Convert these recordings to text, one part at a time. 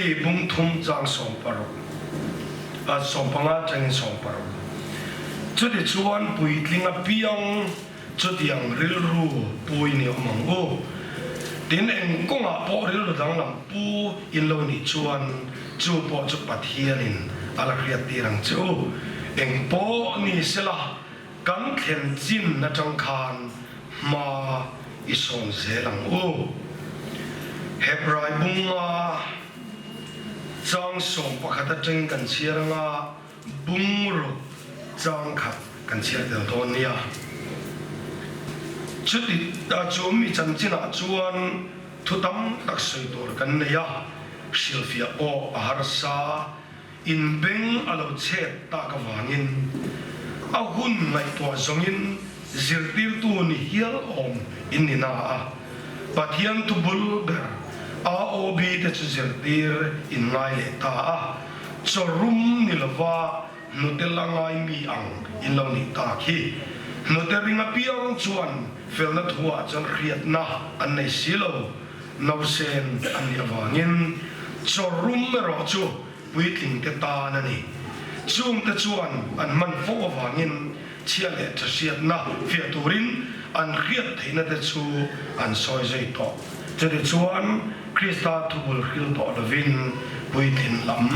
Philippi bung thum chang 60, a 15 atangin 60. Chutichuan puitling apiang chutiang rilru pui ni awm ang u. Tin, eng kawngah pawh rilru danglam pu in lo nih chuan chu pawh chu Pathianin a la hriattir ang che u. Eng pawh ni sela kan thlen chin atang khan hma i sawn zel ang u. Hebrai bunga chang 11 atangin kan chhiar anga bungraw chang khat kan chhiar tel dawn nia. Chuti chu mi chanchinah chuan thu tam tak sawi tur kan nei a, hrilhfiah pawh a harsa. In beng a lo chhet tak avangin a hun ngaihtuah zawngin zirtirtu ni hial awm in ni na a, Pathian thu bul ber AOB te chu zirtir in ngai leh ta a, chaw rum ni lova hnute la ngai mi ang in lo nih tak hi. Hnute ring apiang chuan felna thuah chuan hriatna an nei si lo. Nausen a nih avangin chaw rum erawh chu puitlingte tan a ni. Chungte chuan an hman fo avangin chhia leh tha hriatna fiah turin an hriat theihna te chu an sawi zui tawh. Chutichuan Krista thubul hril tawh lovin puitlin lam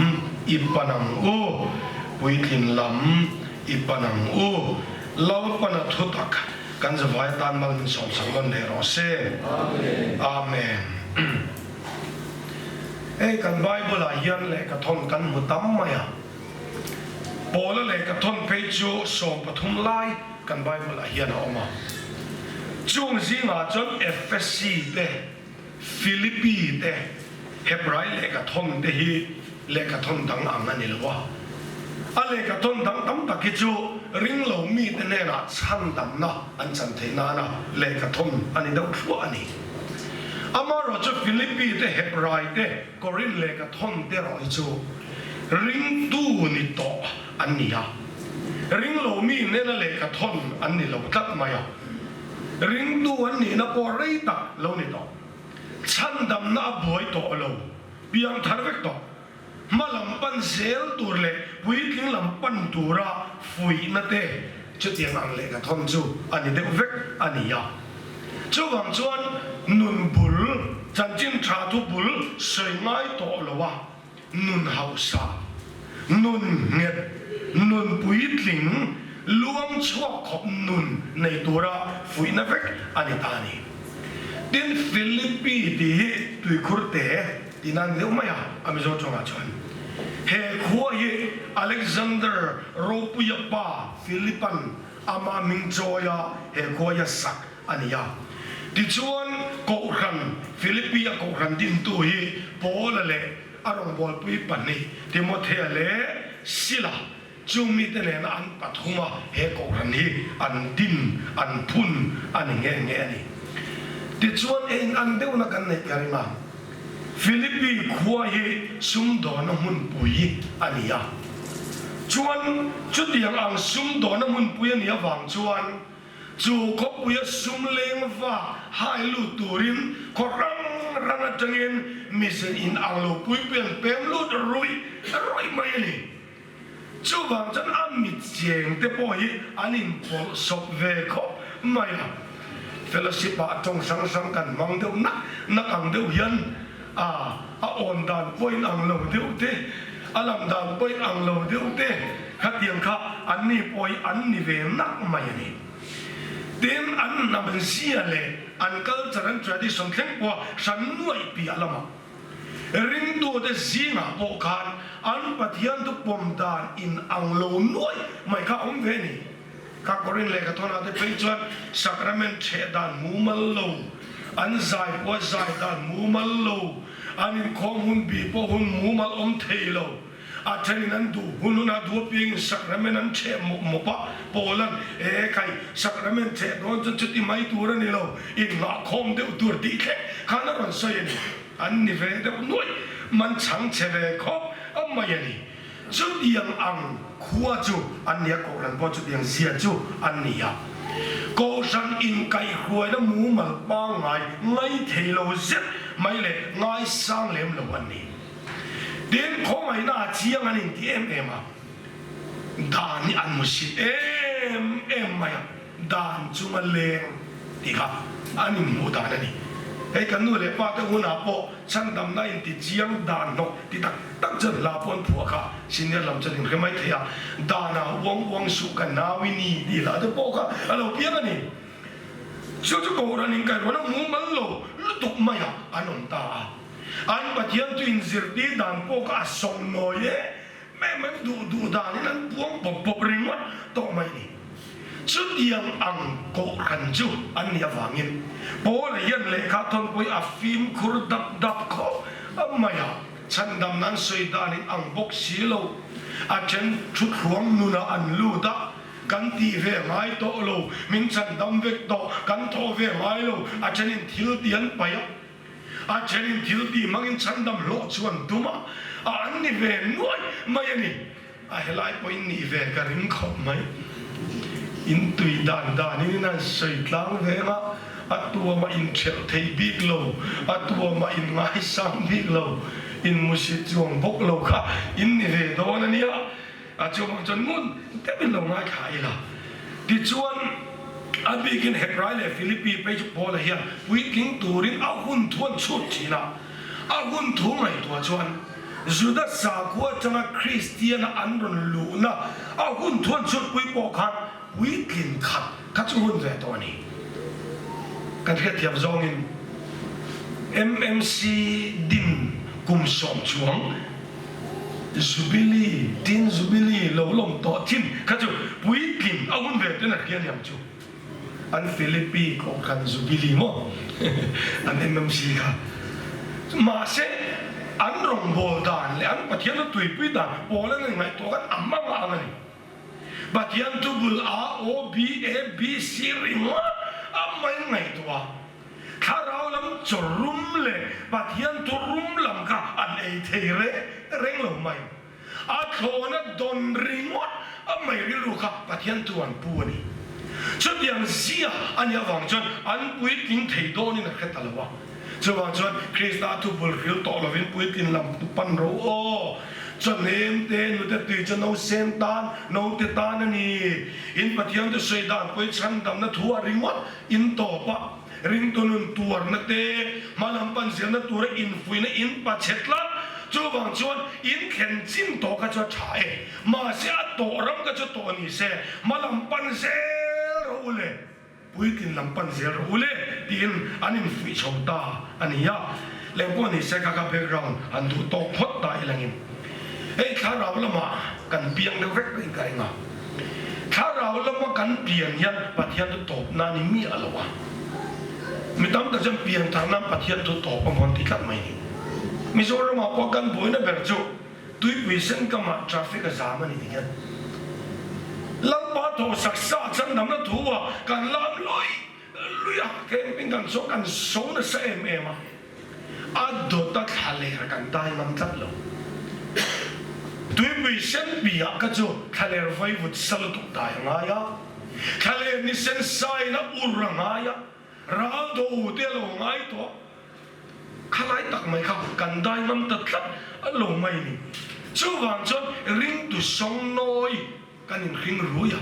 i pan ang u, puitlin lam i pan ang u. Lalpana thutak. Kan zavai atan mal min sawmsak nawn leh rawh se. Amen. Hei kan Bible ah hian lehkhathawn kan hmu tam mai a. Paula lehkhathawn phei chu 13 lai kan Bible ah hian a awm a. Chung zingah chuan Efesi te, Philippi te, Hebrai lehkhathawn te hi lehkhathawn dang ang a ni lo a. A lehkhathawn dang tam tak hi chu ringlo mite hnenah chhandamna an chan theih nana lehkhathawn a ni deuh thluah a ni. Amaherawh chu Philippi te, Hebrai te, Korinth lehkhathawn te erawh hi chu ringtu ni tawh an ni a, ringlo mi hnena lehkhathawn an ni lo tlat mai a. Ringtu an nihna pawh rei tak lo ni tawh. Chhandamna a buai tawh lo, piang thar vek tawh. Hma lam pan zel tur leh puitling lam pan tura fuihna te chutiang ang lehkhathawn chu a ni deuh vek a ni a. Chuvang chuan nun bul, chanchin tha thu bul sawi ngai tawh lo a. Nun hausa, nun nghet, nun puitling, luang chhuak khawp nun nei tura fuihna vek a ni ta a ni. Tin, Philippi tih hi tuikhur te tihna a ni deuh mai a, a Mizo tawngah chuan. He khua hi Alexander ropuia pa Philipan ama hming chawia he khua hi a sak a ni a. Tichuan, Kohhran, Philippi-a Kohhran dintu hi Paula leh a rawngbawlpui pahnih Timothea leh Sila chung mite nena an pathuma he Kohhran hi an din, an phun a ni nghe nghe a ni. Tichuan, eng an deuhna kan neih ka ring a, Philippi khua hi sumdawna hmunpui a ni a. Chuan, chutiang ang sumdawna hmunpui a nih avang chuan, Chu khawpuia sum leng va hai lut turin khaw rang rang atangin misen in ang lo pui pui an pem lut ruih ruih mai a ni. Chuvang chuan a mit cheng te pawh hi an inpawlh sawp ve khawp mai a. Fellowship ah tawng hrang hrang kan hmang deuh nak nak ang deuh hian A, a awn dan pawh in ang lo deuh te, a lam dan pawh in ang lo deuh te, khatiang kha an ni pawh hi an ni ve nak mai a ni. Tin, an hnam zia leh an culture, an tradition thleng pawha hran nuaih piah lamah ringtute zingah pawh khan an Pathian thu pawm dan in ang lo nuaih mai kha a awm ve a ni. Ka Korin lehkha thawnah te phei chuan sacrament ṭheh dan mumal lo, an zai pawh zai dan mumal lo, an inkhawm hun bi pawh hun mumal awm thei lo, a ṭhenin an duh hun hunah duh apiangin sacrament an ṭheh mawp mawp a, Paula'n, E khai, sacrament ṭheh dawn chuan chuti mai tur a ni lo, innghahkhawm deuh tur tih thleng khan a rawn sawi a ni. An ni ve deuh nuaih, man chhang chhe ve khawp a mai a ni. Chutiang ang khua chu an ni a, Kohhran pawh chutiang zia chu an ni a. Kohhran inkaihhruaina mumal pangngai ngai thei lo zet mai leh ngaisang lem lo an ni. Tin, khawngaihna a chiang an inti em em a, dan hi an hmusit em em mai a, dan chunga leng tih kha an inhmuh dan a ni. Hei kan nu leh pa te hunah pawh chhandamna inti chiang dan hnawk ti tak tak chuan hla pawh an phuah kha senior lam chuan inhre mai thei a, danah uang uang suh ka nau i ni tih hla te pawh kha a lo piang a ni. Chu chu Kohhran inkaihruaina mumal lo lutuk maiah an awm ta a. An Pathian chu inzirtir dan pawh kha a sawmnawi em em an duh duh danin an puang pawp pawp ringawt tawh mai ni. Chutiang ang Kohhran chu an nih avangin Paula hian lehkha thawnpui a fimkhur dap dap khawp mai a, chhandam nan sawi danin ang bawk si lo, a then thuthluang nunah an lut a, kan tih ve ngai tawh lo, min chhandam vek tawh, kan thawh ve ngai lo, a thenin thil ti an paih a. A thenin thil tih hmangin chhandam hlawh chu an tum a, a an ni ve nuai mai a ni. A helai pawhin nih ve ka ring khawp mai. In tui dan danin in an sawi tlang veng a, a tuamah in thelh thei bik lo, a tuamah in ngaisang bik lo, in musit chuang bawk lo kha in ni ve dawn a nia. A chuvang chuan ngun deuhin lo ngaithla ila. Tichuan, a bikin Hebrai leh Philippi phei chu Paula hian puitling turin a hun thu an chhut thin a. A hun thu ngaihtuah chuan Juda sakhua atanga Kristiana an rawn luhna a hun thu an chhutpui pawh khan puitlin khat kha chu hun ve tawh a ni. Kan hriatthiam zawngin MMC din kum sawm chuang Jubilee, tin Jubilee lo lawm tawh thin kha chu puitlin a hun ve ten a hria niang chu. An Philippi kohhran Jubilee maw an MMC kha. Mahse an rawngbâwl dan leh an Pathian a tuipui dan pawl an inngaihtuah khan a hmang ang a ni. Pathian thu bul A, O, B, A, B, C ringawt a hmain ngaihtuah a. Thlarau lam chaw rum leh Pathian thu rum lam kha an ei thei reng reng lo mai. A thlawna dawn ringawt a mai rilru kha Pathian thu an pu a ni. Chutiang zia a nih avang chuan an puitling thei dawnin a hre ta lo a. Chuvang chuan Krista thu bul hril tawh lovin puitlin lam pan ro aw. Chawhnem te, nute tui chu nausen tan, naute tan a ni. In Pathian te sawi dan pawi chhandamna thu a ringawt in tawp a, ringtu nun tuarna te, hmalam pan zirna tura infuihna in pa chhe tlat. Chuvang chuan in thlen chin tawh kha chu a tha e. Mahse a tawh ram kha chu tawh ni se, hmalam pan zel rawh u le. Puitlin lam pan zel rawh u le tiin an infuih chho ta a ni a, lengpawh ni se kha kha background han duh tawk phawt ta ilangin hei thlarau lamah kan piang deuh vek daih ka ring a, thlarau lama kan pian hian Pathian thu tawpna ni miah lo a, mi tam tak chuan pian thar nan Pathian thu tawp a mawn ti tlat mai ni. Mizoramah pawh kan buaina ber chu Tuipui sen kamah traffic a zam a ni ti hian Lalpa thawhsak sa chandamna thu ah kan lam lui lui a, camping kan saw kan so nasa em em a, a dawt a thlaler kan dai ngam tlat lo. Tuipui sen piah kha chu thlaler vaivut sa lutuk dai a ngai a, thlaler ni sen sain a ur a ngai a, Ral do te a lo ngai tawh. Khalai tak mai kha kan dai ngam ta tlat a lo mai ni. Chuvang chuan ringtu sawngnawi kan inhring rui a,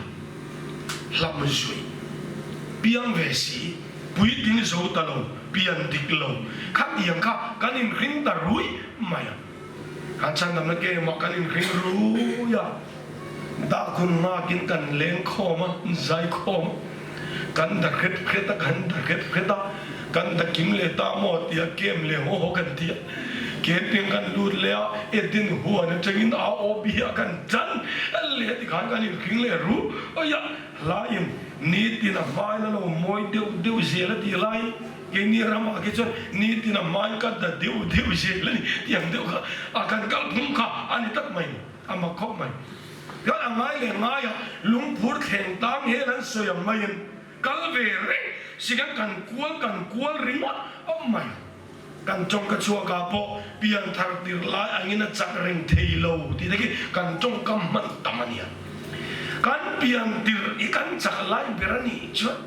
hlam zui piang ve si, puitling zo ta lo, pian dik lo, khatiang kha kan inhring ta rui mai a. Kan chhandamna kemah kan inhring rui a, dahkhun nghakin kan leng khawm a, zai khawm a, kan da hret hret a, kan da hret hret a, kan da kim leh ta maw tia kem leh haw haw kan ti a, camping kan lut leh a, Eden huan atangin a aw bia kan tan leh tikhan kan inhring leh rui a, hlaiin nitin a hmain a lo mawi deuh deuh zel a tih laiin, Keini ramah khi chuan nitin a hmain ka da deuh deuh zel a ni tih ang deuh kha a kan kalphung kha a ni tak mai ni, a mak khawp mai. Chuan a ngai leh ngaiah lungphur thleng tang hian an sawi ang maiin kal ve reng si khan kan kual kan kual ringawt awm mai. Kan tawngka chhuakah pawh pian thar tir lai angin a chak reng thei lo tih te khi kan tawngkam hman tam a nia. Kan pian tirh hi kan chak lai ber a nih chuan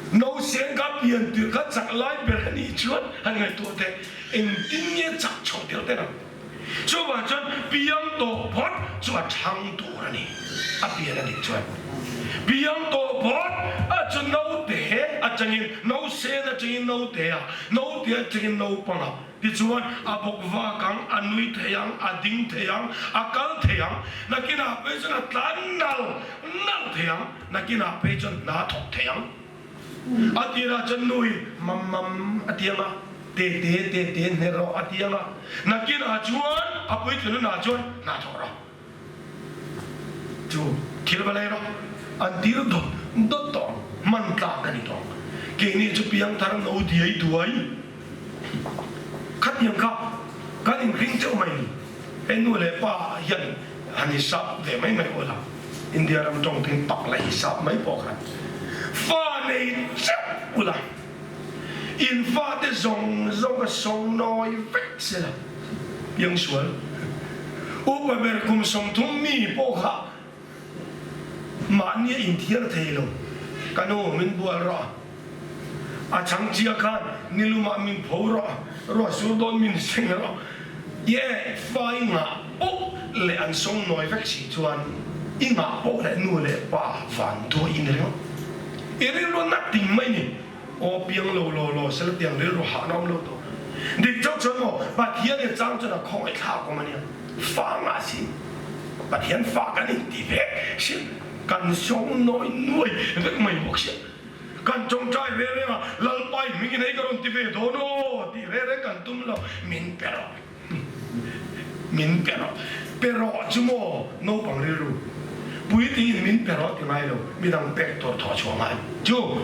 Nauseng ka pian tirh kha chak lai ber a nih chuan han ngaihtuah teh, engtin nge chak chho tel ten ang? Chuvang chuan piang tawh phawt chu a chhang tur a ni, a pian a nih chuan. Piang tawh phawt a chu naute atangin nausen atangin naute a, naute atangin naupang a, tichuan a bawk vak ang, a nui thei ang, a ding thei ang, a kal thei ang, nakinah phei chuan a tlan nal nal thei ang, nakinah phei chuan hna thawk thei ang. A tirah chuan nu hi mam mam a ti ang a, te te te te hne rawh a ti ang a, nakinah chuan a puitling nunah chuan hna thawk rawh, chu thil va lei rawh, an tir dawt dawt tawh ang, hman tlak a ni tawh ang. Keini chu piangthar no diai duai khatiang kha kan inhring teuh mai ni. Hei nu leh pa hian han hisap ve mai mai awl a, India ram tawng tin pak la hisap mai pawh khan fa nei chauh ula, in fate zawng zawng a sawngnawi vek sela, piangsual upa ber kum 30 mi pawh kha Mahni a inthiar thei lo. Ka nu, min bual rawh. A chhang chia khan nilumah min pho rawh, ruah sur dawn min seng rawh. Ye, fa i ngah pawh leh an sawng nawi vek si chuan i ngah pawh leh nu leh pa van duai i ni ringawt. I rilru na ting mai ni. Aw piang lo law law sela tiang rilru hahna awm lo tawh. Dik chauh chuan maw Pathian in chang chuan a khawngaih thlak awm ania. Fa ngah si Pathian fa kan inti vek si kan sawng nawi nuai vek mai bawk sia. Kan tawngtai ve reng a Lalpa i hming in hei ka rawn ti ve dawn aw tih reng reng kan tum lo min pe rawh. Min pe rawh. Pe rawh chu maw naupang rilru puitling in min pe rawh ti ngai lo, midang pek tur thawh chhuah ngai chu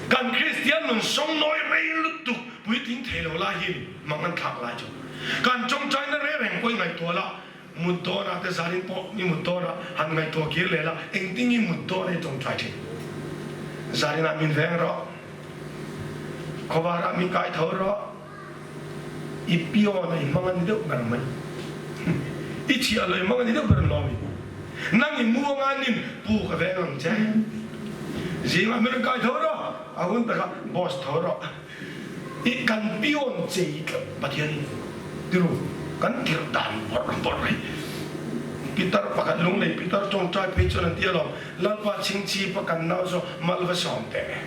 kan Kristian nun sawngnawi rei lutuk puitling thei lo lai hi mang an thlak lai chu kan tawngtaina reng reng pawh i ngaihtuah la, mut dawnah te zanin pawh i mut dawnah han ngaihtuah kir leh la engtin i mut dawn a i tawngtai thin. Zaninah min veng rawh, khawvarah min kai tho rawh. I pion a i hmang a ni deuh ber mai. I chhiah lo i hmang a ni deuh ber lo mi. Nang i mu anga nin pu ka veng ang che. Zingah min rawn kai tho rawh, a hun takah boss tho rawh. I kan pion chei tlat Pathian hi tiru kan tirh dan bawrh bawrh mai. Pitar pakhat lunglei pitar tawngtai phei chuan an ti alawm. Lalpa chingchi pa kan nau chu mal va sawm teh.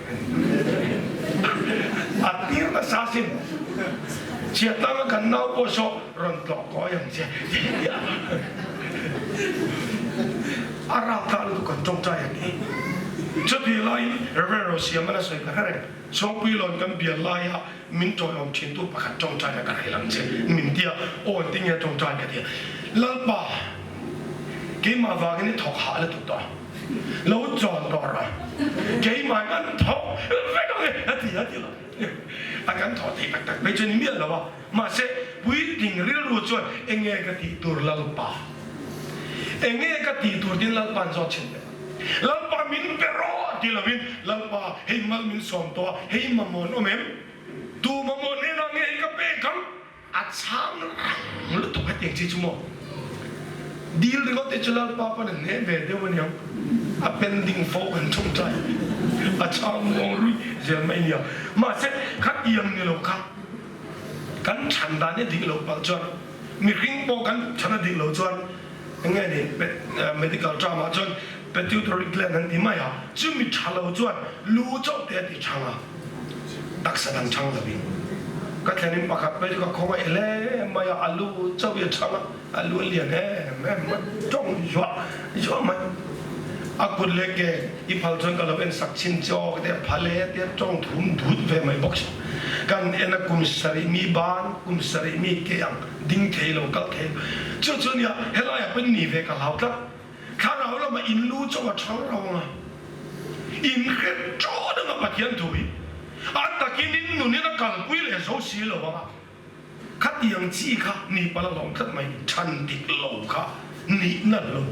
A tir nasa sin. Chiatlang a kan nau pawh saw rawn tlawh kawi ang che. A rap ta lutuk kan tawngtai a ni. Chutih laiin Rev. Rosiamana sawi ka hre reng. Chawngpui lawn kan bial laia min tawiawm thintu pakhat tawngtai na ka hrilh ang che min tia aw engtin nge tawngtai ka tia Lalpa keimah vangin i thawk hah lutuk tawh lo chawl tawh rawh keimah kan thawk vek ang e a ti a ti lo a kan thawh theih tak tak mai chu ni miah lo a mahse puitling rilru chuan enge ka tih tur Lalpa enge ka tih tur tin Lalpa an zawt thin teh. Lalpa min pe rawh ti lovin Lalpa hei mal min sawm tawh a, hei mamawh awm em? Tu mamawh hnenah nge hei ka pek ang? A chhang rang lutuk hetiang chi chu maw? Dil ringawt te chu Lalpa pawn a hneh ve deuh aniang, a pending fo kan tawngtai a chhang muang rui zel mai nia. Mahse khatiang ni lo kha kan chhan dan hi dik loh palh chuan mihring pawh kan chhan a dik loh chuan Enge ni medical term ah chuan pituitary gland an ti mai a, chumi tha lo chuan lu chauh te a ti chhang a, taksa dang chhang lo in. Ka thlenin pakhat phei chu ka khawngaih hle mai a, a lu chauh hi a chhang a, a lu a lian em em mai, tawng zuah zuah mai. A kut leh ke i phal chuan ka lo en sak chin che aw ka ti a, phal e tia tawng thum dut ve mai bawk si. Kan en a kum sarih mi ban, kum sarih mi ke ang. Ding thei lo, kal thei lo. Chu chu nia, helaiah pawhin ni ve ka hlau tlat. Thlarau lamah in lu chauh a thang rau anga, in hre tawt anga Pathian thu hi a takin in nunin a kalpui leh zo si lo anga, khatiang chi kha ni pal a lawm tlat mai, than dik lo kha nihna lo,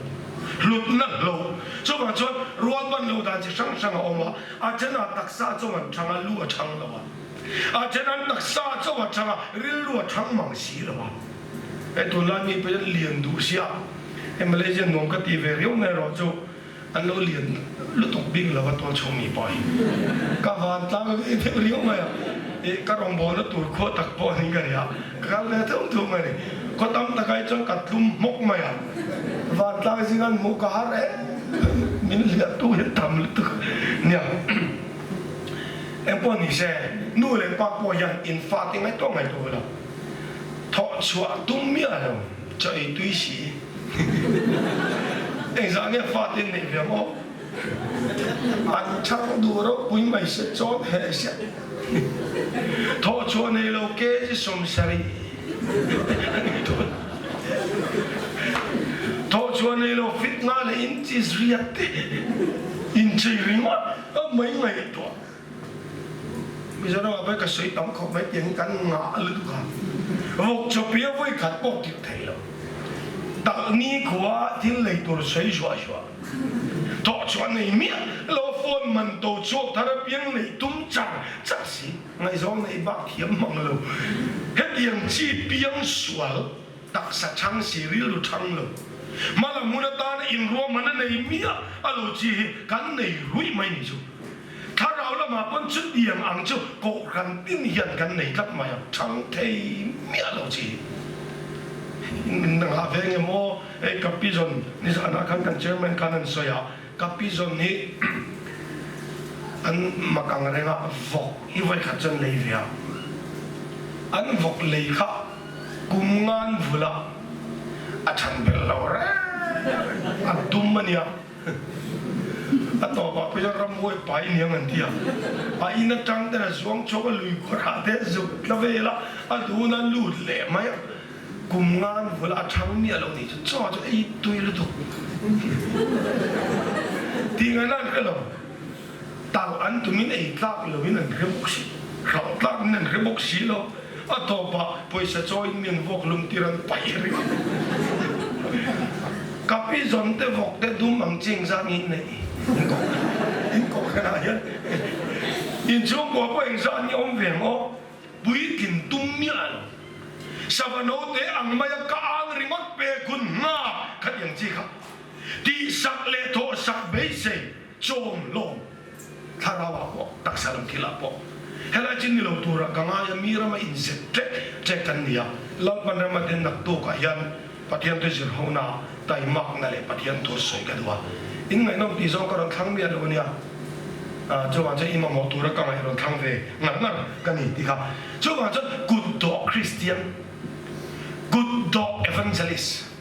hlutna lo. Chuvang chuan rualban lo dan chi hrang hrang a awm a, a thenah taksa chauh an thang a, lu a thang lo a. A then an taksa chauh a thang a, rilru a thang mang si lo a. Hei tunlai mi pawhin an lian duh sia, hei Malaysia nuam ka ti ve riau mai erawh chu an lo lian lutuk bik lo a tual chhung mi pawh hi. Ka van tlang ve deuh riau mai a, ih ka rawngbawlna tur khua tak pawh ni ka nia, ka kal ve thung thung a ni. Khaw tam takah hi chuan ka tlum hmawk mai a, vantlang zinga an hmuh ka har em min hliahtu hi tam lutuk nia. Engpawh ni se, nu leh pa pawh hian in fate ngaihtuah ngaihtuah lo, thawh chhuah tum miah lo, chaw ei tui si. Engzah nge fate in neih ve ang aw? An chhang duh ropui mai se chawn heh siah. Thawh chhuah nei lo kg 70 a ni dawn. Thawh chhuah nei lo fit nga leh inches riat te inchei ringawt a mai ngaihtuah. Mizoram ah pawh ka sawi tam khawp mai tiang hi kan ngah lutuk a, vawk chawpi a vawi khat pawh tirh theih lo. Talh ni khua thil lei tur sawi zuah zuah. Thawh chhuah nei miah lo phone man to chhuak thar apiang neih tum char char si. Ngaihzawng neih bak thiam mang lo. Hetiang chi piang sual taksa chhang si rilru chhang lo. Hmalam hun atana inruahman a nei miah a lo chi hi kan nei ruih mai ni chu. Thlarau lamah pawn chutiang ang chu kohhran tin hian kan nei tlat mai a, chhang thei miah lo chi min nangah ve nge maw? Hei ka pi zawn nizanah khan kan chairman khan an sawi a, ka pi zawn hi an mak ang reng a, vawk hi vawikhat chuan lei ve a, an vawk lei kha kum ngan vula a chhan belh lo reng a dum a nia. A tawpah pawh hian ramhuai pai niang an ti a, a in atang ten a zuang chhuak a, lui kawrah te a zuk tla vel a, a dun a lut leh mai a, kum ngan vula a thang miah lo nih chu chaw chu ei tui lutuk tih ngaihna an hre lo, talh an tumin ei tlak loin an hre bawk si, hralh tlakin an hre bawk si lo. A tawpah pawisa chawiin min vawk lum tir an paih ringawt. Ka pi zawn te vawk te dum ang chi engzat nge in neih? In kohhranah hian inchhungkua pawh engzat nge awm ve ang aw? Puitling tum miah lo. Sava note ang maia ka ang ringawt pek hun nghak kha tiang chi kha tihsak leh thawhsak beisei chawm lawm. Thlarau ah pawh, taksa lam thil ah pawh helai chin ni lo tura ka ngai a, mi rama inzep ṭek ṭek kan ni a, Lalpan rama den naktuk ah hian Pathian thu zir ho na taimak na leh Pathian thu sawi ka duh a, in ngaihnawm tih zawng ka rawn thlang miah lo a nia, chuvang chuan i mamawh tura ka ngaih rawn thlang ve ngar ngar ka ni tih kha, chuvang chuan kutdawh Kristian, kutdawh Evangelist.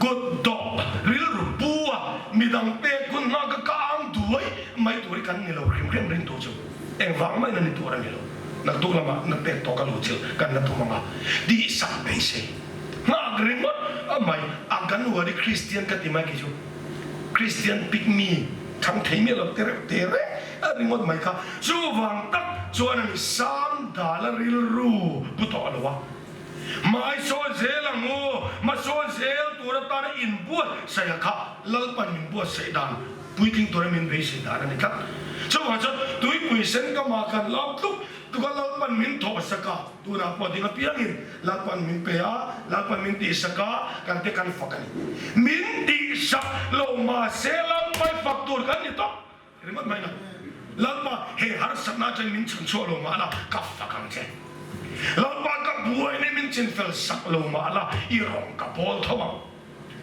Kut dawh rilru pu a midang pek hun hma ka ka ang duai mai tur hi kan ni lo hrim hrim ringtu chu engvang mahin a ni tur a ni lo. Naktuk lamah na pek tawh ka lu chilh kan la tum ang a tihsak beisei nghak ringawt a mai a kan uar hi Kristian ka ti mai khi chu Kristian pick me thang thei miah lo te reuh te reng a ringawt mai kha chuvang tak chuan a ni Sam dala rilru pu tawh lo a. Hmaisawn zel ang u, hmasawn zel tur atana inbuatsaih a kha Lalpan min buatsaih dan puitling tura min beisei dan a ni tlat. Chuvang chuan tuipui sen ka mah khan lam tluk tluk a Lalpan min thawhsak a, tunah pawh ding apiangin Lalpan min pe a, Lalpan min tihsak a, kan te kan fak a ni. Min tihsak lo mahse Lalpai fak tur kan ni tawp. Ringawt mai lo. Lalpa, hei harsatna atangin min chhan chhuah lo mah la, ka fak ang che. Lalpa, ka buaina min chinfel sak lo mah la, i rawng ka bawl tho ang.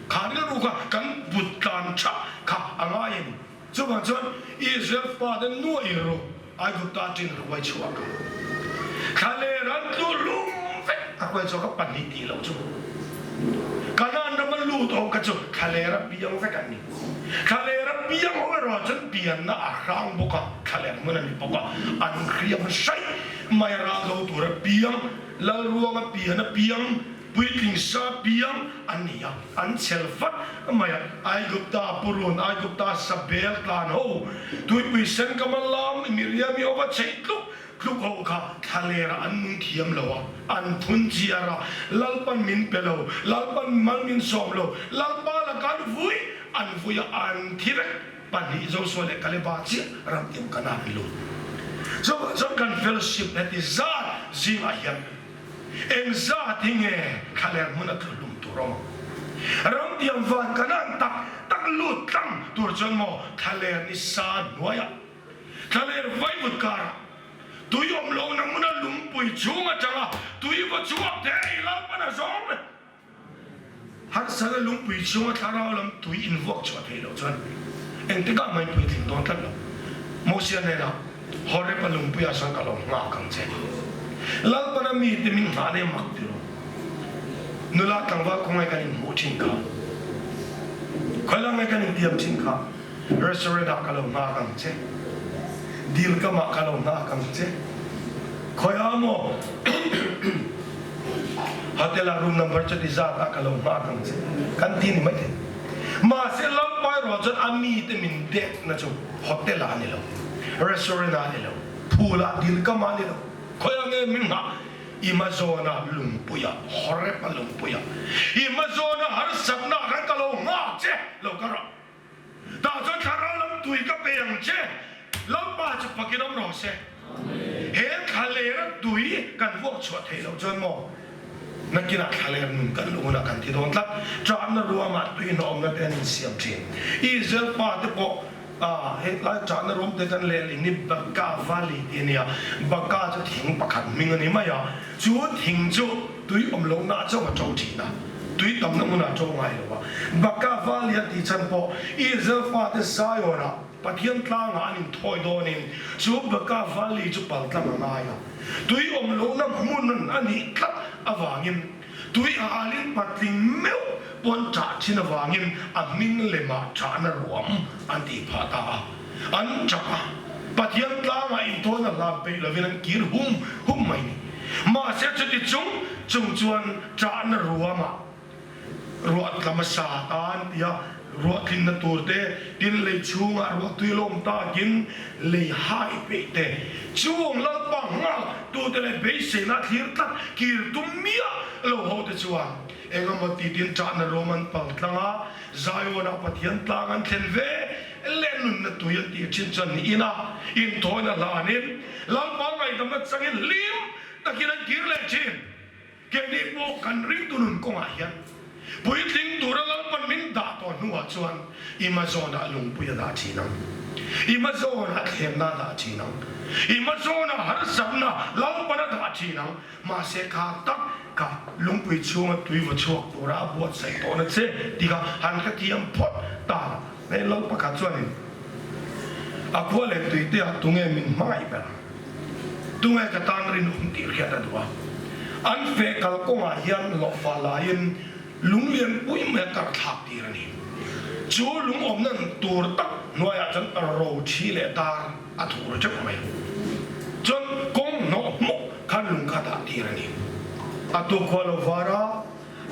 Kha rilru kha kan but tlan tha kha a ngai a ni. Chuvang chuan Israel fate nuai ru Aigupta aṭin ruai chhuak a. Thlaler an tlu lum vek a ruai chhuak a pahnih tih loh chu. Kanaan rama lut ho kha chu thlaler a piang vek an ni. Thlaler a piang ho erawh chuan pianna a hrang bawk a, thlaler hmun a ni bawk a, an hriam hraih mai a ral do tur a piang, Lalruanga pian a piang, puitling sa piang an ni a, an chhel vat mai a. Aigupta purun, Aigupta sabel tlan ho, tuipui sen kama lam Miriami ho va chheih tluk tluk ho kha thlalerah an nung thiam lo a, an phun chiar a, Lalpan min pe lo, Lalpan mal min sawm lo, Lalpa laka an vui, an vui a, an thi vek. Pahnih Joshua leh Kaleba chiah ram tiam Kanaan an lut. Chuvang chuan kan fellowship heti zat zingah hian eng zat hi nge thlaler hmun a tlu hlum tur awm ang? Ram tiam van Kanaan tak tak lut tlang tur chuan maw thlaler ni sa hnuaiah Thlaler vaivut karah tui awm lohna hmuna lungpui chhung atanga tui va chhuak thei Lalpan a zawng reng. Harsatna lungpui chhunga thlarau lam tui invuak chhuah theih loh chuan engtikah mah in puitling dawn tlat lo. Mosia hnenah, Horeb-a lungpuiah sawn ka lo nghak ang che. Lalpana mite min nghah nei mak ti rawh. Nula tlangval khawngaih kan inhmuh thin kha. Khawilam nge kan intiam thin kha? Restaurant ah ka lo nghak ang che. Dil kamah ka lo nghak ang che. Khawiah maw? Hotel ah room number chuti zat ah ka lo nghak ang che. Kan ti ni mai thei. Mahse Lalpa erawh chuan a mite min dek na chu hotel ah a ni lo, restaurant ah a ni lo, phul ah dil kamah a ni lo. Khawiah nge min nghah? Imazona lungpuia, Horeb-a lungpuia. Imazona harsatna ah khan ka lo nghak che, lo ka rawh. Tah chuan thlarau lam tui ka pe ang che, Lalpa chu fakin awm rawh se. He thlalera tui kan vuak chhuah theih loh chuan maw nakinah thlaler nun kan luh hunah kan thi dawn tlat. Ṭahna ruamah tui hnawmna te an insiam ṭhin. Israel pa te pawh hetlai ṭahna ruam te kan lehling hi Baka Valley tih a nia. Baka chu thing pakhat hming a ni mai a, chu thing chu tui awm lohna chauh a ṭo ṭhin a. Tui tamna hmunah ṭawng ngai lo a, Baka Valley a tih chhan pawh Israel fate Zion-ah Pathian tlangah an inthawi dawnin chu Baka Valley chu pal tlang a ngai a. Tui awm lohna hmun a nih tlat avangin tui a alin patling meuh pawn ṭah thin avangin a hming lemah ṭahna ruam an tih phah ta a. An ṭap a, Pathian tlangah inthawina hlan peih lovin an kir hum hum mai ni. Mahse chuti chung chung chuan ṭahna ruamah ruah tla hmasa ta an ti a, ruah tlinna tur te, tin lei chhungah ruah tui lawm takin lei hai peih te, chung Lalpa nghak tute leh beiseina thlir tlat kir tum miah lo ho te chuan engemaw titin ṭahna ruam an pal tlang a, Zion-ah Pathian tlang an thlen ve leh nunna tui an tih thin chuan ni ina inthawina hlanin Lalpa ngaihdamna changin hlim takin an kir leh thin. Keini pawh kan ringtu nun kawngah hian puitling tura Lalpan min dah tawh hnuah chuan i hmazawnah lungpui a dah thin ang, i hmazawnah thlemna a dah thin ang, i hmazawnah harsatna Lalpan a dah thin ang. Mahse kha tak ka lungpui chhunga tui va chhuak tura a buatsaih tawhna che tih kha han hrethiam phawt ta la. Hei lal pakhat chuanin a khua leh tuite ah tunge min hmangaih ber ang? Tunge ka tan rinawm tih hriat a duh a. An feh kal kawngah hian hlawhfa laiin lung lianpui mai a kar thlak tir a ni. Chu lung awmna tur tak hnuaiah chuan ro thi leh dar a thur teuh mai a. Chuan kawng hnawh hmuk khan lung kha dah tir a ni. A tu khua lo var a,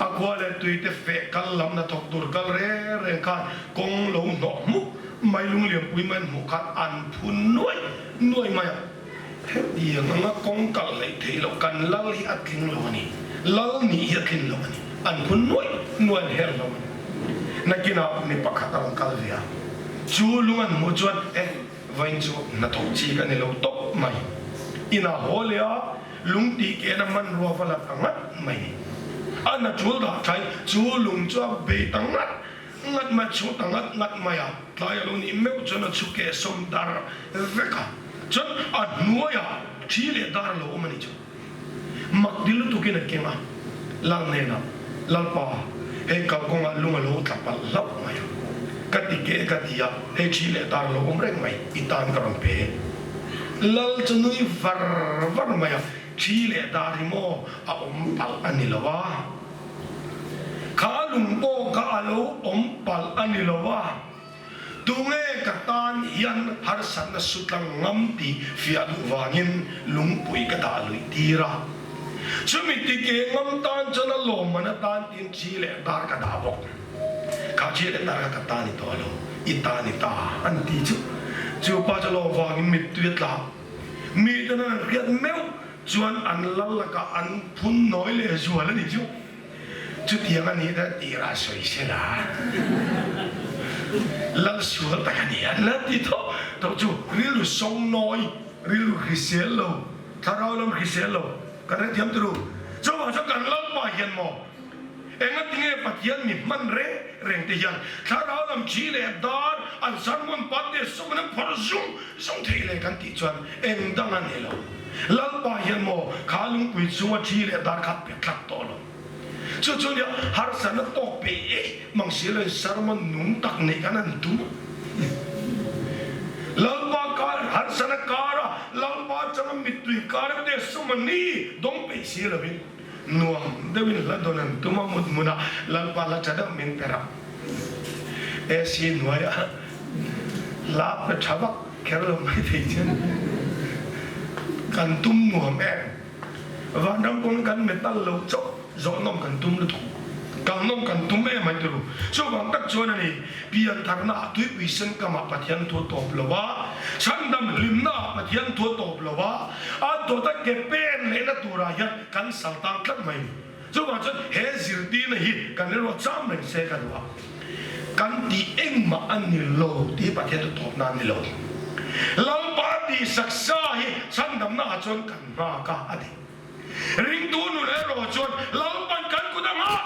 a khua leh tui te feh kal lam hnathawk tur kal reng reng khan kawng lo hnawh hmuk mai lung lianpui mai an hmuh khan an phun nuai nuai mai a. Hetiang anga kawng kal hleih theih loh kan lal hi a tling lo a ni. Lal nih hi a tlin lo a ni. An phun nuai nuai an her lo a ni. Nakinah mi pakhat a rawn kal ve a, chu lung an hmuh chuan e, Vawiin chu hnathawk chi ka ni lo tawp mai. Inah haw leh a, lung tih kehna hmanrua va la ta ngat mai ni. A hna tul dah thain chu lung chu a bei ta ngat ngat mai, a chhu ta ngat ngat mai a, tlai a lo nih meuh chuan a chhu keh sawm dar vek a, chuan a hnuaiah thi leh dar a lo awm a ni chu. Mak ti lutukin a keng a, Lal hnenah, Lalpa, hei kalkawngah lung a lo tla palh hlauh mai a, ka ti ke ka ti a, hei thi leh dar a lo awm reng mai, i tan ka rawn pe. Lal chu nui var var mai a, Thi leh dar hi maw a awm palh a ni lo a, kha lung pawh kha a lo awm palh a ni lo a, Tunge ka tan hian harsatna sutlang ngam tih fiah duh vangin lungpui ka dah luih tir a. Chumi tike ngam tan chuan a lawmman atan tiin thi leh dar ka dah bawk. Kha thi leh dar kha ka ta ni tawh lo, i ta ni ta an ti chu. Chu pa chu lawm vangin mittui a tla. Miten an hriat meuh chuan an lal lakah an phun nawi leh zual a ni chu. Chutiang a nih daih tirah sawi se la, lal sual tak a ni an la ti tawh tawh chu rilru sawngnawi, rilru hrisel lo, thlarau lam hrisel lo kan hrethiam turu. Chuvang chuan kan Lalpa hian maw engatinge Pathian mi hman reng reng te hian thlarau lam thi leh dar an sermon pat te sawm an phawrh zung zung thei le kan tih chuan eng dang a ni lo. Lalpa hian maw kha lungpui chunga thi leh dar kha pe tlat tawh lo. Chu chu nia harsatna tawk peih eih mang si loin sermon nung tak neih kan han tum a. Lalpa kar harsatna kara Lalpa changa mittui kara te sumani dawng peih si loin nuam deuhin hla dawn an tum a, mut hmunah Lalpa hla tha deuh min per a. AC hnuaiah hla pe tha vak kher lo mai thei chian kan tum nuam em? Vanram kawng kan metal lo chauh zawh nawm kan tum lutuk. Kal nawm kan tum em mai turu. Chuvang tak chuan a ni, piantharna ah tuipui sen kamah Pathian thu a tawp lo a, chhandam hlimna ah Pathian thu a tawp lo a, a dawta ke pen lehna turah hian kan sal tang tlat mai ni. Chuvang chuan he zirtirna hi kan rilruah cham reng se ka duh a, kan tih engmah a ni lo tih hi Pathian chu tawpna a ni lo. Lalpa tihsak sa hi chhandamna ah chuan kan nghak a, a ti. Ringtu nun erawh chuan Lalpan kan kut a nghah!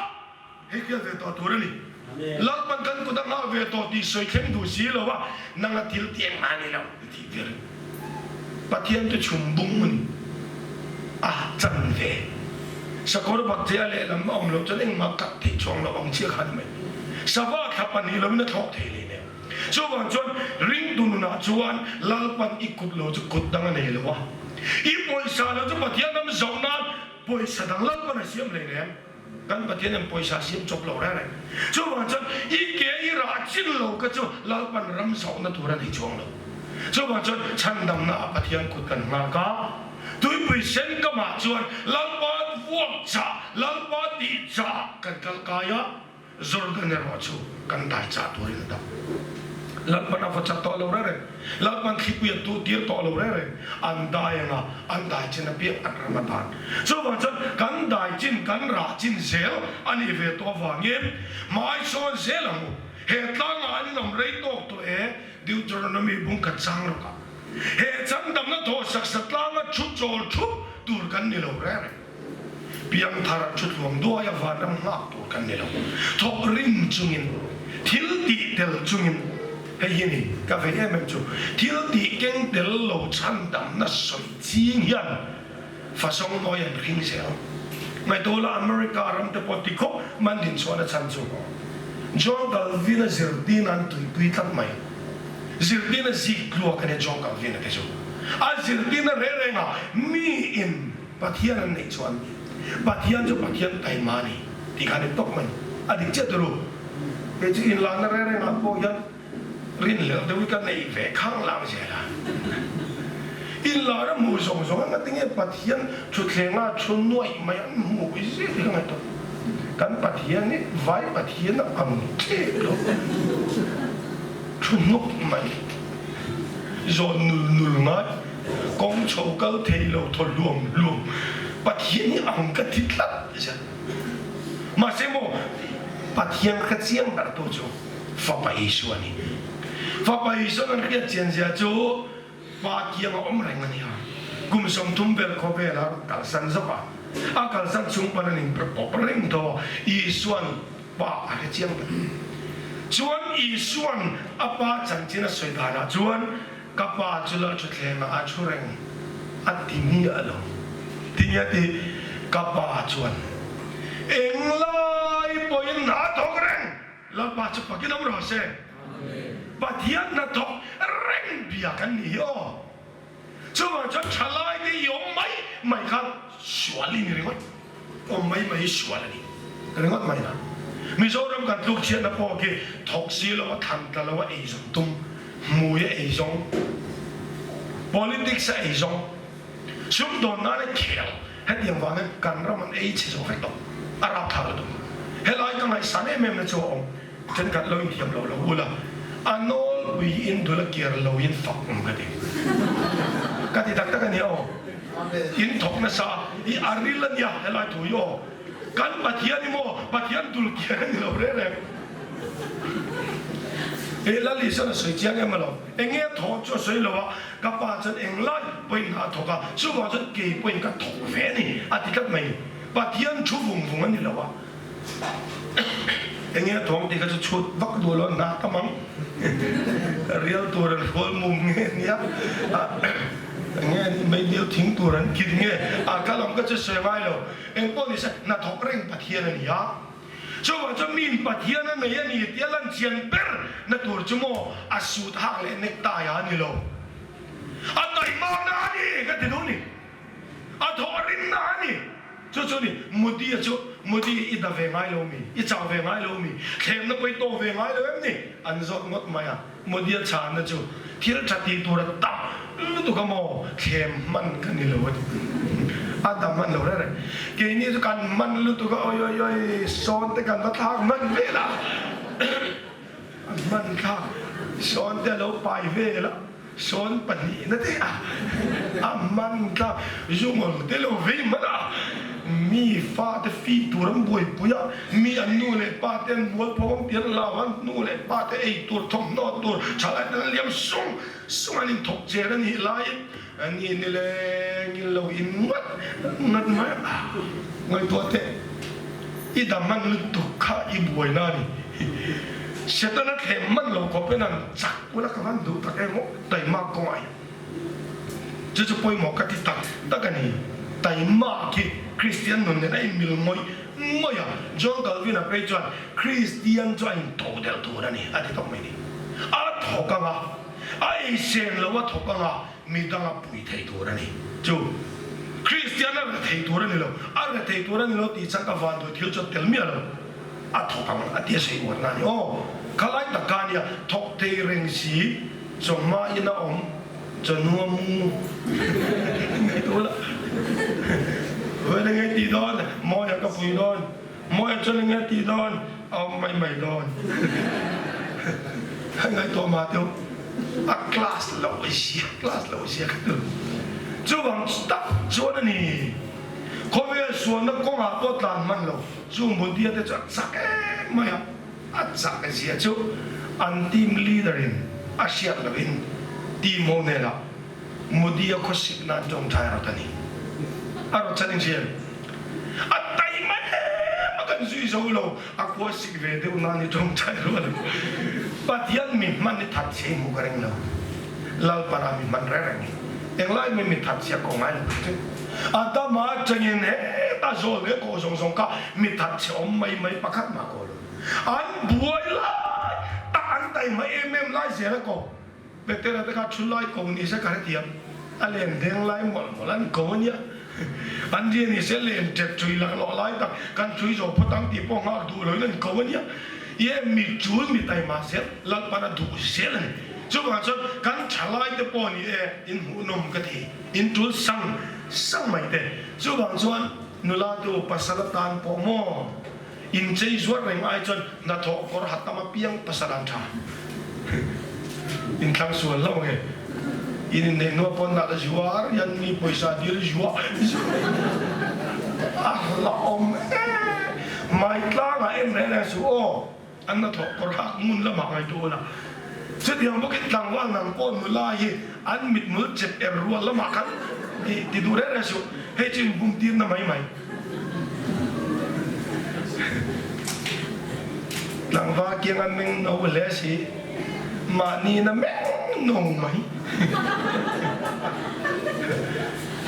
Hei hriat ve tawh tur a ni. Lalpan kan kut a nghah ve tawh tih sawi thleng duh si lo a, nang a thil ti engmah a ni lo i tih vel. Pathian chu chhum bung a ni. A chan ve. Sakawr bakcheh a lehlam a awm loh chuan engmah kap thei chuang lo ang chiah kha a ni mai. Sava thla pahnih loin a thlawk thei leh nen. Chuvang chuan ringtu nunah chuan Lalpan i kut lo chu kut dang a nei lo a. I pawisa lo chu Pathian ram zoh nan pawisa dang Lalpan a siam hlei nem. Kan Pathian hian pawisa siam chawp lo reng reng. Chuvang chuan i ke i rah chin lo kha chu Lalpan ram zohna tur a nei chuang lo. Chuvang chuan chhandamna ah Pathian kut kan nghak a, tuipui sen kamah chuan Lalpa vuak chah, Lalpa tih chah kan kal kai a. Jordan erawh chu kan dai chah turin a dam. Lalpan a va chat tawh lo reng reng. Lalpan thlipui a tuh tir tawh lo reng reng. An dai anga an dai chin apiang an ram atan. Chuvang chuan kan dai chin, kan rah chin zel a nih ve tawh avangin hmai sawn zel ang u. He tlangah an inawm rei tawk tawh e, Deuteronomy bung khat chang rawkah. He chandamna thawhsak sa tlanga thu chawl thup tur kan ni lo reng reng. Piangthar chu tluang duaia vanram nghak tur kan ni lo. Thawk rim chungin, thil tih tel chungin, hei hi ni ka vei em em chu, thil tih keng tel lo chhandamna sawi ching hian fasawng nawi an hring zel. Ngaihtuahla America ram te pawh ti khawp man din chhuahna chhan chu John Calvin-a zirtin an tuipui tlat mai. Zirtina zik tluak a nia John Calvin-a te chu. A zirtina reng rengah mi in Pathian an neih chuan Pathian chu Pathian taima a ni tih kha a ni tawp mai. A dik chiah turu. Kei chu inlahna reng rengah pawh hian rinhlelh deuh hi ka neih ve khang lang zel a. Inlahna hmuh zawng zawng a ngatinge Pathian thuthlenga thu nuaih mai an hmuh zet hi ka ngaihtuah. Kan Pathian hi vai Pathian a ang tep lo. Thu hnawk mai. Zawn nul nul ngai. Kawng chho kal thei lo thaw hluam hluam Pathian hi ang ka ti tlat zet. Mahse maw Pathian ka chiang ber tu chu Fapa Isua a ni. Fapa Isua kan hriat chian zia chu Pa kiang a awm reng a nia. Kum 30 vel khawvel a rawn kalsan zawk a, a kalsan chung pawn an inpe pawp reng tho a, Isua'n Pa a hre chiang ber. Chuan Isua'n a Pa chanchin a sawi danah chuan Ka pa chu Lalṭhutthlengah a ṭhu reng a ti miah lo. Tinge a ti? Ka pa chuan englai pawhin hna a thawk reng. Lalpa chu fakin awm rawh se. Pathian hna thawk reng bia kan nih hi aw. Chuvang chuan ṭhalaite i awm mai mai kha sual i ni ringawt. Awm mai mai hi sual a ni ringawt mai na. Mizoram kan tluk chhiatna pawh khi thawk si lo a thlan tla lo a ei zawng tum, hmui a ei zawng, politics a ei zawng, sumdawn nan a khel hetiang vangin kan ram an ei chhe zo vek tawh a rapthlak lutuk. Helai ka ngaihsan em em na chu a awm. Thenkhat lo inthiam lo lo ula, a nawlpui in dul a kiar lo in fak awm ka ti. Ka ti tak tak a nia aw. In thawk nasa i a ril a nia helai thu hi aw. Kan Pathian hi maw Pathian dul kiar a ni lo reng reng. He Lal Isuan a sawi chiang em alawm. Enge a thawh chu a sawi lo a, ka pa chuan englai pawhin a thawk a, chuvang chuan kei pawhin ka thawk ve a ni a ti tlat mai ni. Pathian thu vung vung a ni lo a. Enge a thawng tih kha chu chhut vak duh lo a hna tam ang. Rial tur an hrual mum nge nia. Enge ni meidil thing tur an kit nge a ka lam ka che sawi ngai lo. Engpawh ni se hnathawk reng Pathian a ni a. Chuvang chuan miin Pathian a nei a ni tia lan chian ber na tur chu maw a suit hak leh necktie a ni lo. A taihmakna a ni ka ti duh ni. A thawhrimna a ni. Chu chu ni, Modi-a chu, Modi, i da ve ngai lo mi? I chau ve ngai lo mi? Thlemna pawh i tawk ve ngai lo em ni? An zawt ngawt mai a. Modi-a chhanna chu, Thil tha tih tur a tam lutuk a maw? Thlem hman ka ni lo a ti. A dam hman lo reng reng. Keini chu kan hman lutuk a, oi oi oi, sawn te kan va thlak hman vel a. An hman thlak, sawn te a lo pai vel a. Sawn pahnihna te a a hman tla zungawl te lo vei hman a, mi fate fi tur an buaipui a, mi an nu leh pa te an mualpho ang tih an hlau a, nu leh pa te ei tur thawmhnaw tur thalai ten an liam sung sung an inthawk chen a nih laiin a ni nilengin lo in ngat ngat mai a, ngaihtuah teh i dam hman lutuk kha i buaina a ni. Setana thlem hman lo khawpin an chak. Ula ka van duh tak em aw, taimak kawngah hian chu chu pawimawh ka ti tak tak a ni. Taimak hi Kristian nun nen a inmil ngawih ngawih a, John Calvin-a phei chuan Kristian chu a intoh delh tur a ni a ti tawk mai ni. A thawk ang a, a eisen lo a thawk ang a, midang a pui thei tur a ni. Chu Kristian a rethei tur a ni lo, a rethei tur a ni lo tih chuan ka vanduai thil chu a tel miah lo. A thawk ang a tia sawi uarna a ni. Aw, khalai tak ka nia, thawk thei reng si, chawhma in a awm, chawhnua mu ngei tur la. Vawiin enge tih dawn, Mawia ka pui dawn, Mawia chuan enge tih dawn, a awm mai mai dawn. Ngaihtuah mah teuh, a class loh zia, class loh zia ka ti lo. Chuvang tak chuan a ni, khawvel sualna kawngah pawh tlan hman lo. Chu Mudia te chu a chak em mai a, a chak zia chu an team leader in a hriat loh in team ho hnenah Mudia khawsik nan tawngtai a rawt a ni. A rawt chan in hriat a taima em a kan zui zo lo, a khuasik ve deuh nan i tawngtai rual a. Pathian mi hman i that chhe i hmuh ka ring lo. Lalpana mi hman reng reng hi englai mai mi that chhia ko ngai lo chu. Adama atangin heta zawl ve kawh zawng zawng kha mi that chhe awm mai mai pakhat mah ko lo. An buai lai tak an taima em em lai zel a ko. Petera te kha thu lai ko ni se ka hrethiam. A len deng lai mawlh mawlh an ko ania. An ria ni se len ṭet ṭui laklawh lai tak kan ṭui zo phawt ang tih pawh nghak duh loin an ko ania. Ie mi ṭul mi taima zel Lalpan a duh zel a ni. Chuvang chuan kan ṭhalai te pawh ni e in hmuhnawm ka ti. In ṭul sang sang mai te. Chuvang chuan nula te u pasal atan pawh maw in chei zuar reng ai chuan hnathawh kawr ha tam apiang pasal an ṭha. In thlang sual hlauh ange. In inneih hnuah pawh nalh zuar hian mi pawisa dil zuah a hlauhawm e. Hmai tlangah en reng reng suh aw. An hnathawh kawr hak ngun lamah ngaihtuah ula. Chutiang bawkin tlangval nang pawh nula hi an mithmul chep er rual lamah khan ti duh reng reng suh. Hei chu inbum tirna mai mai. Tlangval kianga meng no hle si, mahni na meng no mai.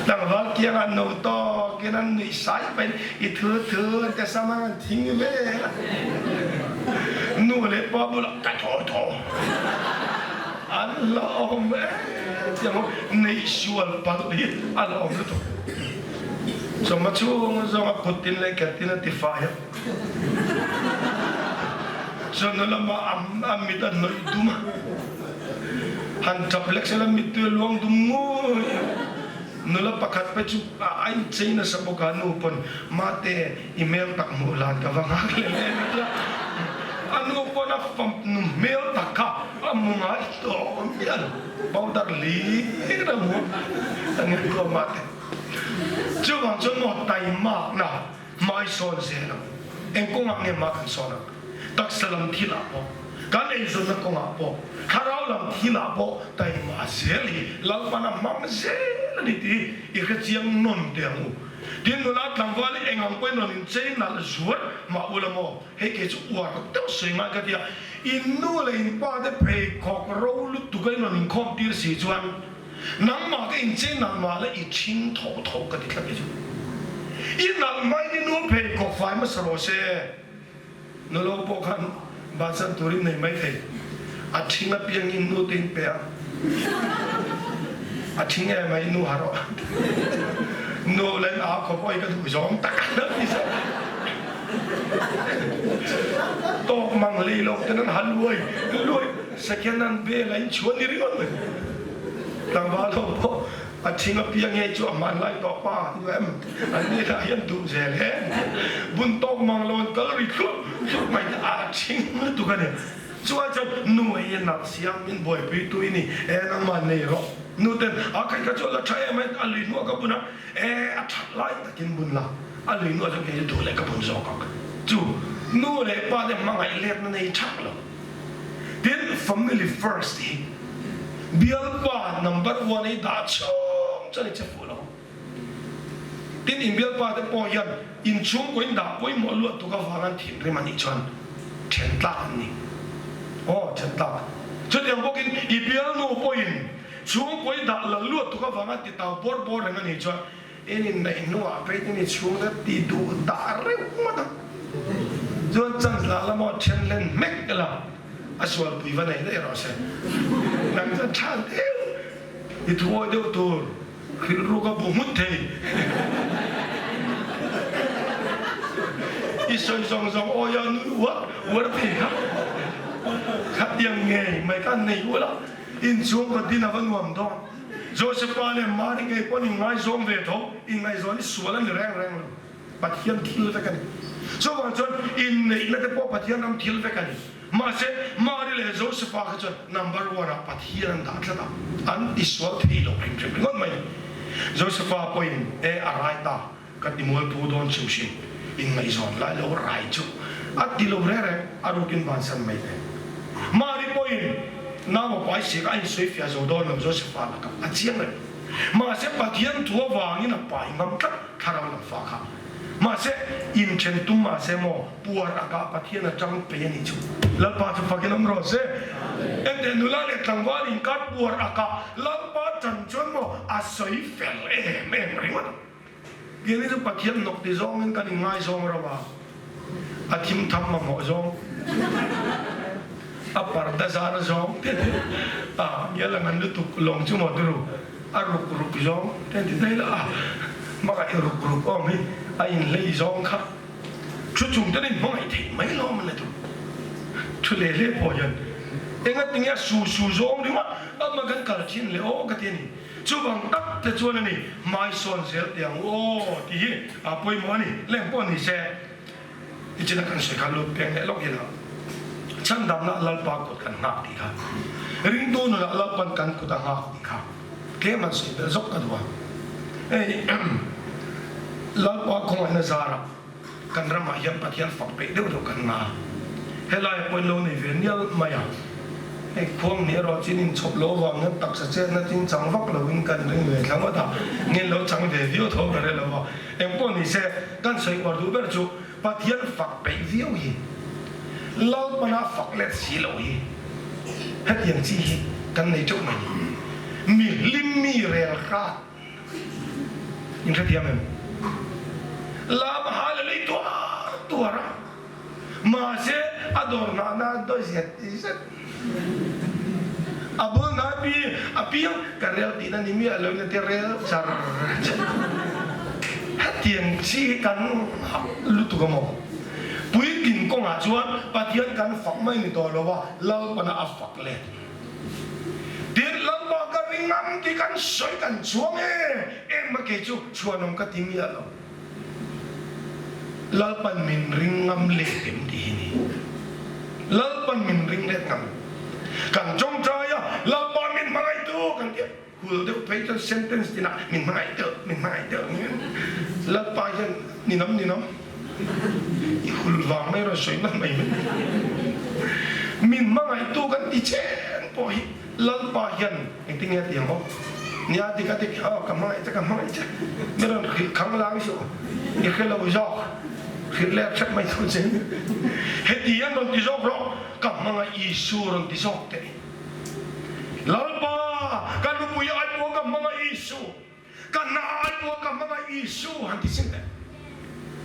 Tlangval kianga no tawkin an nuih sai pahin i thu thu an ti sam ang an thing vel a. Nu leh pa bulah ka thaw thaw an la awm em tiang neih sual palh hi a la awm lutuk. Chawhma chhung zawng a kut tin leh ket tin a ti fai a. Chawhnu lamah a mit a hnawih dum a. Han tap lek sela mittui a luang dum ngawih a. Nula pakhat pawh chu a inchei nasa bawk a, nu pawn, Mate, i hmel tak hmuh hlan ka va nghak leh leh a tia. A nu pawn a fanu hmel tak kha a hmu ngai tawh miah lo. Powder lir a hmu a, a ngaihtuah Mate. Chuvang chuan maw taimakna hmai sawn zel ang. Eng kawngah nge hma kan sawn ang? Taksa lam thilah pawh, kan eizawnna kawngah pawh, thlarau lam thilah pawh taima zel hi Lalpan a hmang zel a ni tih hi i hrechiang nawn teh ang u. Tin, nula tlangval hi eng ang pawhin rawn inchei nalh zuar mah ula maw? Hei kei chu uar deuh sawi ngai ka ti a, in nu leh in pa te pheikhawk ro lutuk a in rawn inkhawm tir si chuan. Nangmah ka inchei nalh mah la i ṭhing tho tho ka ti tlat hi chu. I nalh mai ni nu pheikhawk fai hmasa rawh se. Nulo pawh khan bansan turin nei mai thei. A ṭhing apiangin nu te in pe a. A ṭhing em a i nu ha rawh. Nu len a khawp awi ka duh zawng tak a lo ti zawk. Tawk mang lei lo ten an ha luai luai. Second an bel a in chhuan ni ringawt mai. Tlangval ho pawh a ṭhing apiang hei chu a hmanlai tawh pa ti duh em? An ni lah hian duh zel em? Bun tawk mang lo an kal ri thluah thluah mai te a ṭhing lutuk a ni. Chuai chuan nu hei hi nalh siam min buaipui tu i ni e nangmah nei rawh. Nu ten a khaih kha chu a la ṭha em a a lui hnuah ka bun a e a ṭhat lai takin bun la a lui hnuah chuan kei chu duh leh ka bun zawk ang. Chu nu leh pa te hmangaih letna nei ṭhak lo. Tin, family first hi bialpa number one hi dah chhung chuan i che fuh lo. Tin, in bialpa te pawh hian inchhungkaw in dah pawimawh luat tuk avang an thinrim a nih chuan then tlak an ni. Aw, then tlak. Chutiang bawkin i bialnu pawhin chhungkaw i dah lal luat tuk avang an ti tau bawr bawr reng a nih chuan In inneih hnuah phei te ni chhung te ti duh dah reuh ngawt a, chuan chance lah la maw then hlen hmek ila a sualpui va nei daih rawh se. Nang chuan tha deuh i thuawi deuh tur hrilh ruk a bu nghut thei. I sawi zawng zawng awi a nui uar uar thei kha khatiang ngei mai kha nei ula inchhung khaw din a va nuam dawn. Josefa leh Mari ngei pawh an inngaizawng ve tho, inngaihzawn hi sual a ni reng reng lo, Pathian thil vek a ni. Chuvang chuan inneihna te pawh Pathian ram thil vek a ni. Mahse, Mari leh Josefa kha chuan number one ah Pathian an dah tlat a, an tisual thei lo hrim hrim ringawt mai. Josefa pawhin e a rai ta. Ka ti mualphu dawn hrim hrim. Inngaihzawn lai lo rai chu a ti lo reng reng, a rukin vansan mai teh. Mari pawhin nau a pai siak a insawi fiah zo dawn lo Josepha lakah a chiang reng. Mahse Pathian thu avangin a pai ngam tlat thlarau lam fa kha. Mahse inthen tum mahse maw puar akah Pathian a tang pei a nih chu. Lalpa chu fakin awm rawh se. Enteh nula leh tlangval inkar puar akah Lalpa chan chuan maw a sawi fel em em ringawt. Keini chu Pathian hnawk ti zawngin kan inngaizawng rauh a, a thim tham mamawh zawng, a parda zar zawng te te a ngial ang an lutuk lawng chu maw turu, a ruk ruk zawng te an ti daih la a, hmangaih ruk ruk awm hi a inhlei zawng kha thu chung ten inhmangaih theih mai lo a ni tur. Thu leh leh pawh hian engatinge a su su zawng ringawt amah kan kal thin le aw ka ti a ni. Chuvang tak te chuan a ni, hmai sawn zel teh ang u aw tih hi a pawimawh a ni. Leng pawh ni se, nichin a kan sawi kha lut peng leh lawk ila, chhandamna Lalpa kut kan nghak tih kha, ringtu nunah Lalpan kan kut a nghak tih kha tlem han sawi belh zawk ka duh a. Hei Lalpa khawngaihna zarah Kan ramah hian Pathian fak peih deuh deuh kan nga. Helaiah pawhin lo nei ve nial mai a. Hei khuang nih erawh chin inchhawp lo avang hian taksa chetna chin chang vak lovin kan ring ve thla ngawt a, ngen lo chang ve viau tho ka hre lo a. Engpawh ni se, kan sawi uar duh ber chu Pathian fak peih viau hi, Lalpana fak let si lo hi hetiang chi hi kan nei teuh mai ni. Mi hlim mi rel hrat. In hrethiam em? Lam a hal a lei tuar tuar a, mahse a dawr nghahna a dawi zet zet. A bul hnai pi a piang ka rel tihna ni miah loin a ti rel char char. Hetiang chi hi kan hak lutuk a maw? Puitling kawngah chuan Pathian kan fak mai ni tawh lo a, Lalpana a fak let. Tin, Lalpa ka ring ang tih kan sawi kan chuang e, engmah kei chu chhuanawm ka ti miah lo. Lalpan min ring ngam let em tih hi ni. Lalpan min ring let ngam. Kan tawngtai a, Lalpa min hmangaih tu kan ti a, hul deuh phei chuan sentence tinah min hmangaih deuh, min hmangaih deuh nia. Lalpa hian ninawm ninawm. I hul vang mai rawn sawi mai mai mai. Min hmangaihtu kan ti chen pawh hi Lalpa hian engtin nge a ti ang aw? Nia dik a dik, aw ka hmangaih che ka hmangaih che, mi rawn hrilh khang lang suh, i hre lo zawk, hrilh leh hrep mai thu che. Heti hian rawn ti zawk rawh, ka hmangaih Isu rawn ti zawk teh. Lalpa, ka nu. nupui ai pawh ka hmangaih Isu, ka hna ai pawh ka hmangaih Isu han ti sin teh.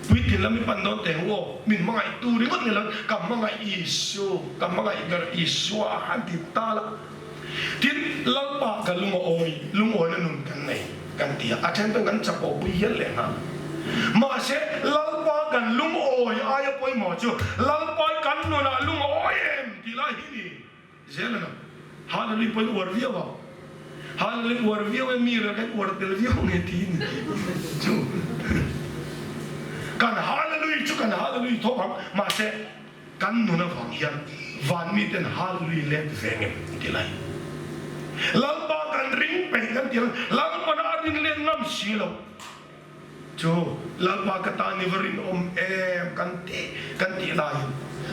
Puitling lam i pan dawn teh ang aw, min hmangaih tu ringawt ni lo, ka hmangaih Isu, ka hmangaih ber Isua han ti ta la. Tin, Lalpa ka lung a awi, lungawina nun kan nei kan ti a, a then pawhin kan chapawh pui hial leh nghal. Mahse, Lalpa kan lungawi aia pawimawh chu Lalpai kan nunah lung a awi em tih lai hi ni zel a lo. Hallelujah pawhin uar viau a, Hallelujah uar viau e mi rel kan uar tel viau nge ti ni chu kan Hallelujah chu kan Hallelujah thawk ang, mahse, Kan nun avang hian van miten hallui let ve ngem ti lai. Lalpa kan ring peih kan ti ang, Lalpana a rin let ngam si lo chu Lalpa ka tan i va rinawm em kan ti kan tih laiin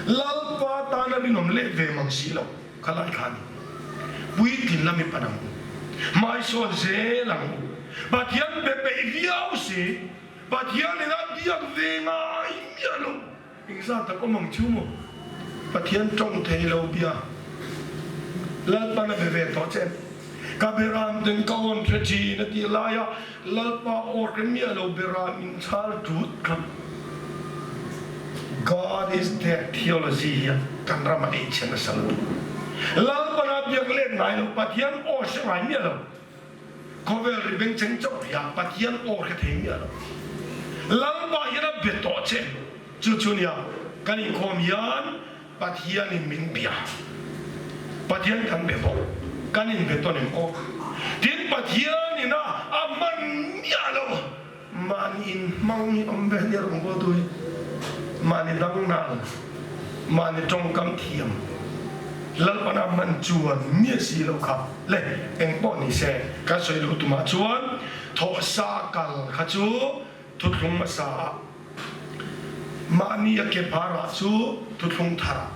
Lalpa tana rinawm let ve mang si lo kha lai kha a ni. Puitlin lam i pan ang u, hmaisawn zel ang u, Pathian be peih viau si, Pathianin a biak ve ngai miah lo. Engzat tak awm ang chu maw? Pathian tawng thei lo bia. Lalpan a be ve tawh che. Ka beram ten ka awn hre thin a tih laia Lalpa aw hre miah lo beram in chhal tut kha. God is dead theology hian kan ram a ei chhe nasa lutuk. Lalpan a biak let ngai lo, Pathian aw hre ngai miah lo. Khawvel ri bengchheng chauh hian Pathian aw hre thei miah lo. Lalpa hian a be tawh che. Chu chu nia, kan inkhawm hian Pathianin min bia. Pathian kan be bawk. Kan inbe tawn em aw? Tin, Pathianin a a hman miah lo. Mahni inhmang hi awm ve nia rawngbawltu hi. Mahni dangnal, mahni tawngkam thiam, Lalpana hman chuan miah si lo kha le eng pawh ni se kan sawi luh tumah chuan thawhsa kal kha chu thuthlung hmasa ah mahni a ke pharah chu thuthlung tharah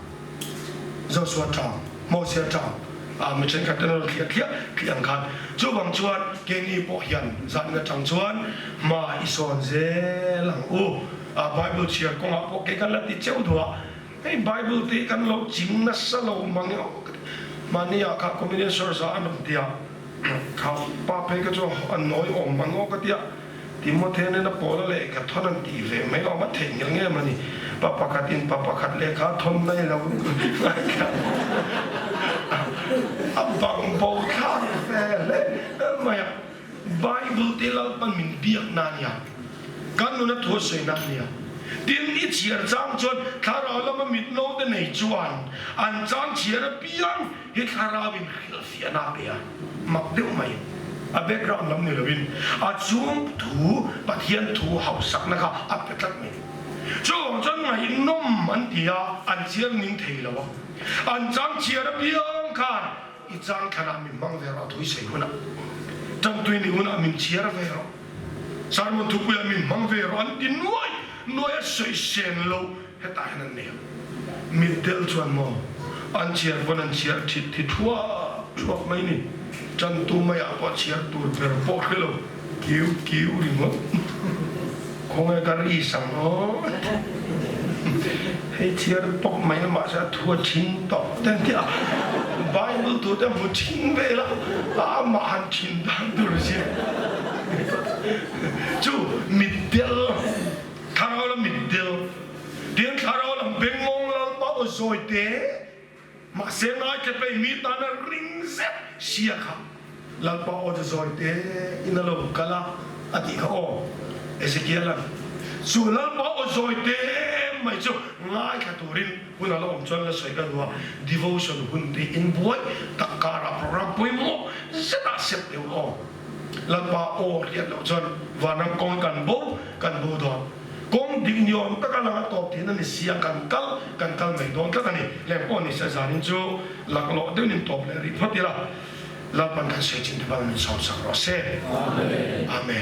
Joshua tang, Mosia tang ah mi thenkhat ten an rawn thliah thliah thliah ang khan chuvang chuan keini pawh hian zan atang chuan hma i sawn zel ang u. A Bible chhiar kawngah pawh kei kan la ti cheu duh a, hei Bible te hi kan lo ching nasa lo mang e aw ka ti. Mahni ah kha Communion Source ah an rawn ti a, kha pa phei kha chu a nawi awm mang aw ka ti a, Timothea nena Paula lehkha thawn an tih ve mai awm a theihnghilh nge mawni, pa pakhat in pa pakhat lehkha a thawn mai lo ngaithla a bang bo thlak ve hle mai a. Bible te Lalpan min biakna a nia, kan nuna thu a sawina a nia. Tin, i chhiar chang chuan thlarau lama mitno te nei chuan an chang chhiar apiang hi thlarau in hrilhfiahna a pe a, mak deuh mai. A background lam ni lovin a chhung thu Pathian thu hausakna kha a pe tlat mai. Chuvang chuan ngaihnawm an ti a, an chhiar ning thei lo a. An chang chhiar apiang khan I chang thlanah min hmang ve rawh, thui sei hunah tantui ni hunah min chhiar ve rawh, sermon thupuiah min hmang ve rawh an ti nuai nuai a sawi sen lo hetah hian an nei a. Mitdel chuan maw an chhiar pawn an chhiar thit thi thuak thuak mai ni, tantu maiah pawh chhiar tur ber pawh hre lo kiu kiu ringawt. Khawnge ka ri sang aw. Hei chhiar tawp mai a mahse a thu a thin tawp te nia. Bible thu te hmu thin vel a, amah han thin dan tur zia chu mitdel, thlarau lam mitdel, tin thlarau lam bengngawng Lalpa aw zawi te. Mahse ngaithla pei mi tana ring zet sia kha Lalpa aw chu zawi te in a lo kal a, a tih kha aw. Ezekiel-a'n chu Lalpa aw zawi te mai chu ngaithla turin hun a la awm chuan la sawi ka duh a, devotion hun te inbuai tak karah program pawimawh zetah sep deuh aw. Lalpa aw hriat loh chuan vanram kawng kan bo kan bo dawn. Kawng dik ni awm taka lang a tawp thin a ni sia kan kal kan kal mai dawn tlat a ni. Leng pawh ni se zanin chu laklawh deuhin in tawp leh rih phawt ila Lalpan kan sawi chin te bang min sawm sak rawh se. Amen.